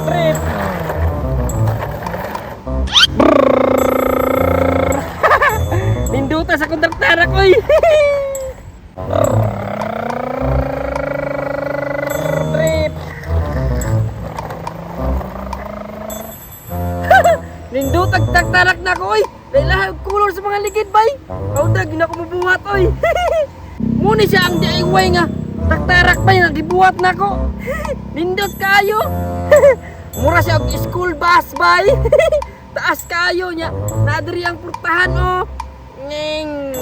Trip. Ninduta sa kontraktarak oy. Trip. Nindutag taktarak na ko oy. Lahi og kulor sa mga ligid bay. Kaudag gina ko mabuhat oy. Muni siya ang DIY nga taktarak bay nga gibuhat nako. Nindot kaayo. Mura siya og school bus bay. Taas kaayo niya. Nadiri ang portahan oh. Nging.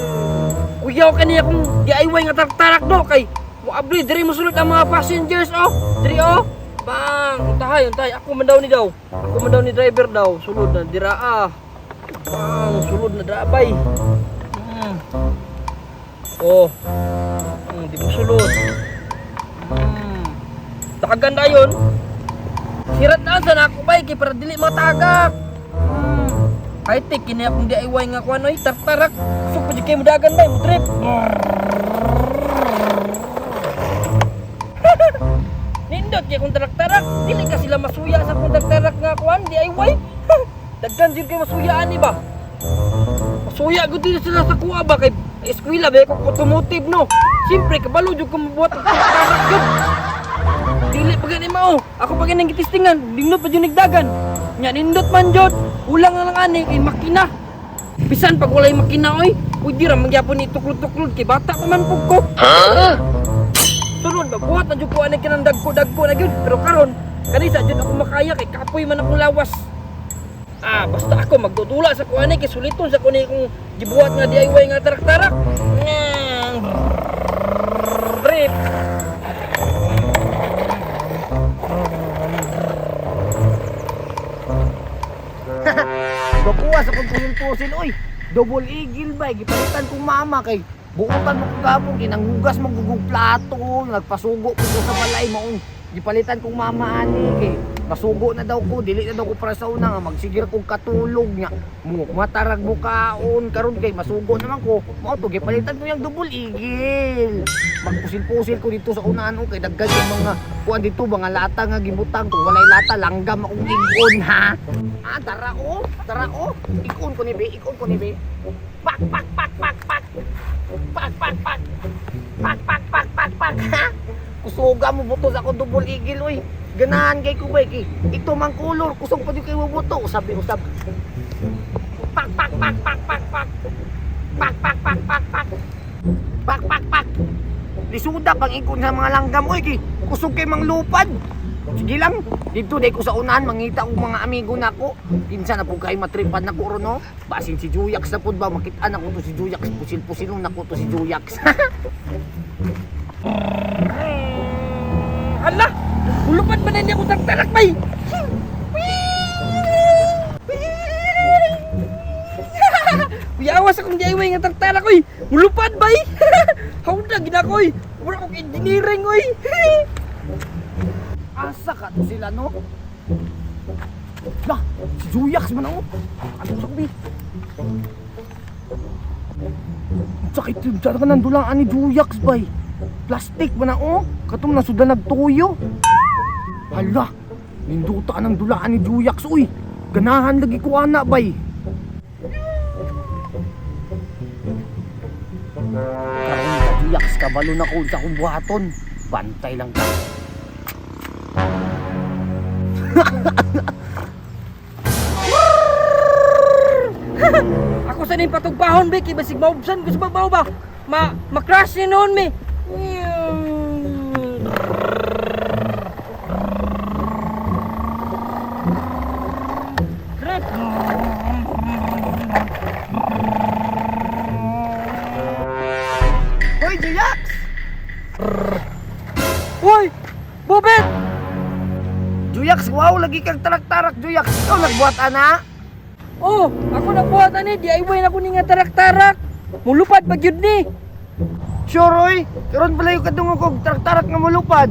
Kuyaw kaniya kung DIY nga taktarak do kay moabli diri mosulod ang mga passengers oh. Diri oh. Bang, untahay, untahay. Ako man daw ni daw. Ako man daw ni driver daw. Sulod na dira ah. Bang, sulod na dira bay. Oh. Di mo sulod. Tagan na yun. Sirat na sa nako bay kay para dili matagak. High-tech kini akong DIY nga kuan oy, tartarak. Usok pa jud kay mudagan bay, mo trip. Nindot kay kung tarak-tarak, dili ka sila masuya sa kung tarak nga kuan DIY. Daghan jud kay masuyaan ni ba? Masuya gud dili sila sa kuha ba kay eskwela ba ko automotive no. Siyempre kabalo jud ko mabuhat og tarak jud. Dili pa gani mao. Ako pa gani gitistingan, nindot pa jud nigdagan. Nya nindot man jud. Kulang na lang ani kay makina. Bisan pag walay makina oy, pwede ra magyapon ni tuklod-tuklod kay bata pa man pug ko. Sunod magbuhat na jud ko ani kanang dagko-dagko na gyud. Pero karon kanisa jud ako makaya kay kapoy man akong lawas. Ah, basta ako magdudula sa kuan kay suliton sa kuan kung gibuhat nga DIY nga tarak-tarak. Ngang. Trip. Bakuha sa kong pusil-pusil, oy. Double eagle ba, gipalitan kong mama kay buutan mo kong gapong, kinanghugas mo gugong plato, nagpasugo ko sa balay maong gipalitan kong mama ani kay masugo na daw ko, dili na daw ko para sa una nga magsigir kong katulog nga mo matarag mo kaon karon kay masugo naman ko, mao to gipalitan ko yung double eagle. Magpusil-pusil ko dito sa unaan o kay daghan yung mga kuan dito mga lata nga gibutang ko, walay lata langgam akong igon ha. Ah, tara o, tara o. Ikon ko ni be, ikon ko ni be. Pak pak pak pak pak. Pak pak pak. Pak pak pak pak pak. Ha? Kusuga mo buto sa ako double eagle oy. Ganahan kay ko bay kay ito mang kolor kusog pa jud kay buto usab usab. Pak pak pak pak pak pak. Pak pak pak pak pak. Pak pak pak. Lisuda pang ikon sa mga langgam oy kay kusog kay manglupad. Sige lang, dito day ko sa unahan mangita og mga amigo nako. Kinsa na pud kay matripan nako ron no. Basin si Juyax na pud ba makit-an ako to si Juyax, pusil-pusilong nako to si Juyax. Hala! Ulupad ba na niya kung tarak bay? Uyawas akong DIY nga tartarak oy. Mulupad bay. Hawda gid ako oy. Mura kog engineering oy. Asa ka to sila no? Lah, si Juyax man ako. Ano sa kubi? Sakit yun. Saan ka nandulaan ni Juyax bay? Plastic man ako. Katong nasuda nagtuyo. Hala, ninduta ng dulaan ni Juyax uy. Ganahan lagi ko ana bay. Karon ka Juyax, kabalo na ko sa akong buhaton. Bantay lang ka. Ako sa ning patugbahon bay kay basig maubsan ko sa babaw ba. Ma ma-crash ni noon mi. Trip. Hoy Juyax! Uy! Bobet! Juyax, wow, lagi kang tarak-tarak, Juyax. Ikaw nagbuhat ana? Oh, ako nagbuhat ani DIY na ko ni nga tarak-tarak. Mulupad pa gyud ni. Sure, oy. Karon pala yung kadungog og tarak-tarak nga mulupad.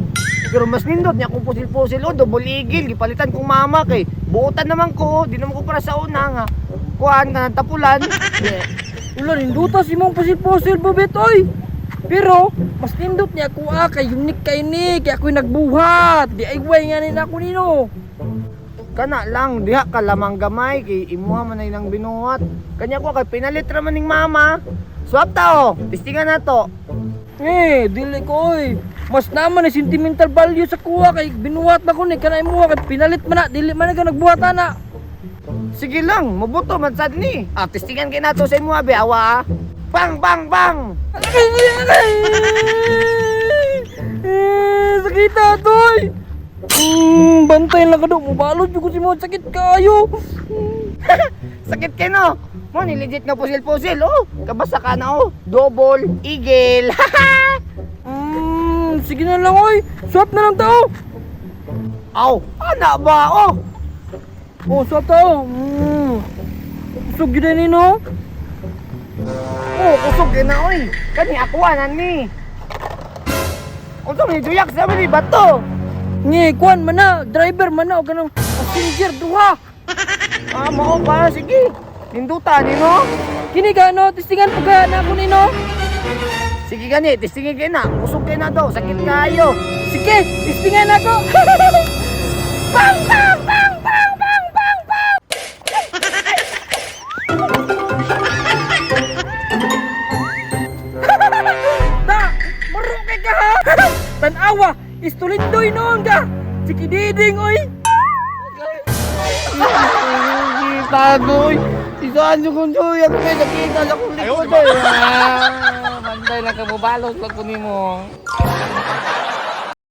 Pero mas nindot niya akong pusil-pusil o double eagle gipalitan kong mama kay buotan naman ko, di naman ko para sa una nga. Kuan ka ng tapulan. Ulan, hinduta si mong pusil-pusil, Bobet, oy! Pero mas nindot niya ako ah, kay unique kay ni, kay ako'y nagbuhat. DIY nga ni na ako nino. Kana lang diha ka lamang gamay kay imuha man ay nang binuhat. Kanya ko kay pinalit ra man ning mama. Swap ta oh. Testingan na to. Eh, dili ko oy. Mas naman ni sentimental value sa kuha kay binuhat na ko ni kanay mo kay pinalit man na, dili man na ka nagbuhat ana. Sige lang, mabuto man sad ni. Ah, testingan kay nato sa imuha be awa. Ah. Bang bang bang. Aray, aray! Eh, sakit na, toy! Bantay lang ka do. Mubalod yung si mo. Sakit kayo. Sakit kay no. Mo ni legit nga pusil-pusil oh. Kabasa ka na oh. Double eagle. Sige na lang, oy. Swap na lang tao. Aw, ana ba oh? Oh, swap tao. Usog yun na no? Oh, kusog kay na oy. Kani ako anan ni. Unsa may juyak sa ni bato? Ngi, kuan man na. Driver man na. O ganang passenger, duha. Ah, mao ba sige. Ninduta ni no. Kini ka, no? Testingan po ka na ako nino. Sige gani, testingin kay na. Kusog kay na daw, sakit kayo. Sige, testingan ako. Bang, bang, bang, bang, bang, bang, bang. Ta, marukay ka ha. Tanawa, istulindoy noon ka. Sikididing, oy. Tagoy. Isaan yung kung juyak kay nakita sa kong likod. Ah, manday lang ka mobalot lang ko nimo.